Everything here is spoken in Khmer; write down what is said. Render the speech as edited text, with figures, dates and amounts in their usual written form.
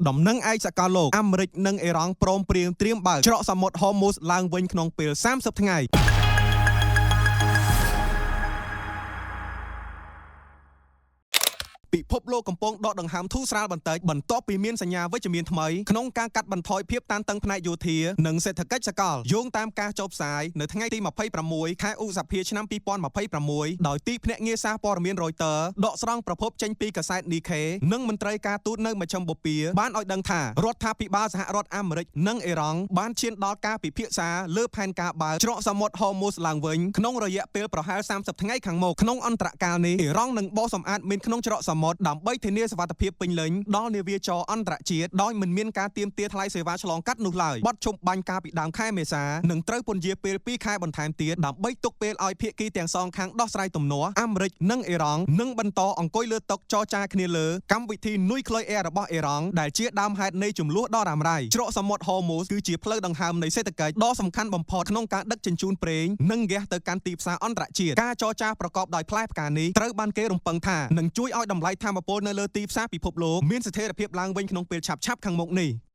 ដំណឹងឯកសកលលោកអាមេរិកនិងអ៊ីរ៉ង់ព្រមព្រៀងត្រៀមបើកច្រកសមុទ្រហូមូសឡើងវិញក្នុងពេល30ថ្ងៃពិភពលោកកំពុងដកដង្ហើមធូរស្រាលបន្តិចបន្ទាប់ពីមានសញ្ញាវិជ្ជមានថ្មីក្នុងការកាត់បន្ថយភាពតានតឹងផ្នែកយោធានិងសេដ្ឋកិច្ចសកលយោងតាមការចុះផ្សាយនៅថ្ងៃទី26ខែឧសភាឆ្នាំ2026ដោយទីភ្នាក់ងារសារព័ត៌មាន Reuters ដកស្រង់ប្រភពចេញពីកាសែត Nikkei និងមន្ត្រីការទូតនៅមជ្ឈិមបូព៌ាបានឲ្យដឹងថារដ្ឋាភិបាលសហរដ្ឋអាមេរិកនិងអ៊ីរ៉ង់បានឈានដល់ការពិភាក្សាលើផែនការបើកច្រកសមុទ្រហូមូសឡើងវិញក្នុងរយៈពេលប្រហែល30ថ្ងៃខាងមុខក្នុងអន្តរកាលនេះអ៊ីរ៉ង់នឹងបោសសម្អាតមីនក្នុងច្រកសមុទ្រដើម្បីធានាសុវត្ថិភាពពេញលេញដល់នាវាចរអន្តរជាតិដោយមិនមានការទាមទារថ្លៃសេវាឆ្លងកាត់នោះឡើយបទឈប់បាញ់កាលពីដើមខែមេសានឹងត្រូវពន្យាពេល2ខែបន្ថែមទៀតដើម្បីទុកពេលឲ្យភាគីទាំងសងខាងដោះស្រាយទំនាស់អាមេរិកនិងអ៊ីរ៉ង់នឹងបន្តអង្គុយលើតុចរចាគ្នាលើកម្មវិធីនុយក្លេអ៊ែររបស់អ៊ីរ៉ង់ដែលជាដើមហេតុនៃជម្លោះដ៏រ៉ាំរ៉ៃច្រកសមុទ្រហូមូសគឺជាផ្លូវដង្ហើមនៃសេដ្ឋកិច្ចដ៏សំខាន់បំផុតក្នុងការដឹកជញ្ជូនប្រេងនិងហ្គាសទៅកាន់ទីផ្សារអន្តរជាតិការចរចាប្រកបដោយផ្លែផ្កានេះត្រូវបានគេរំពឹងថានឹងជួយឲ្យតម្លៃថាមពលនៅលើទីផ្សារពិភពលោកមានស្ថិរភាពឡើងវិញក្នុងពេលឆាប់ៗខាងមុខនេះ។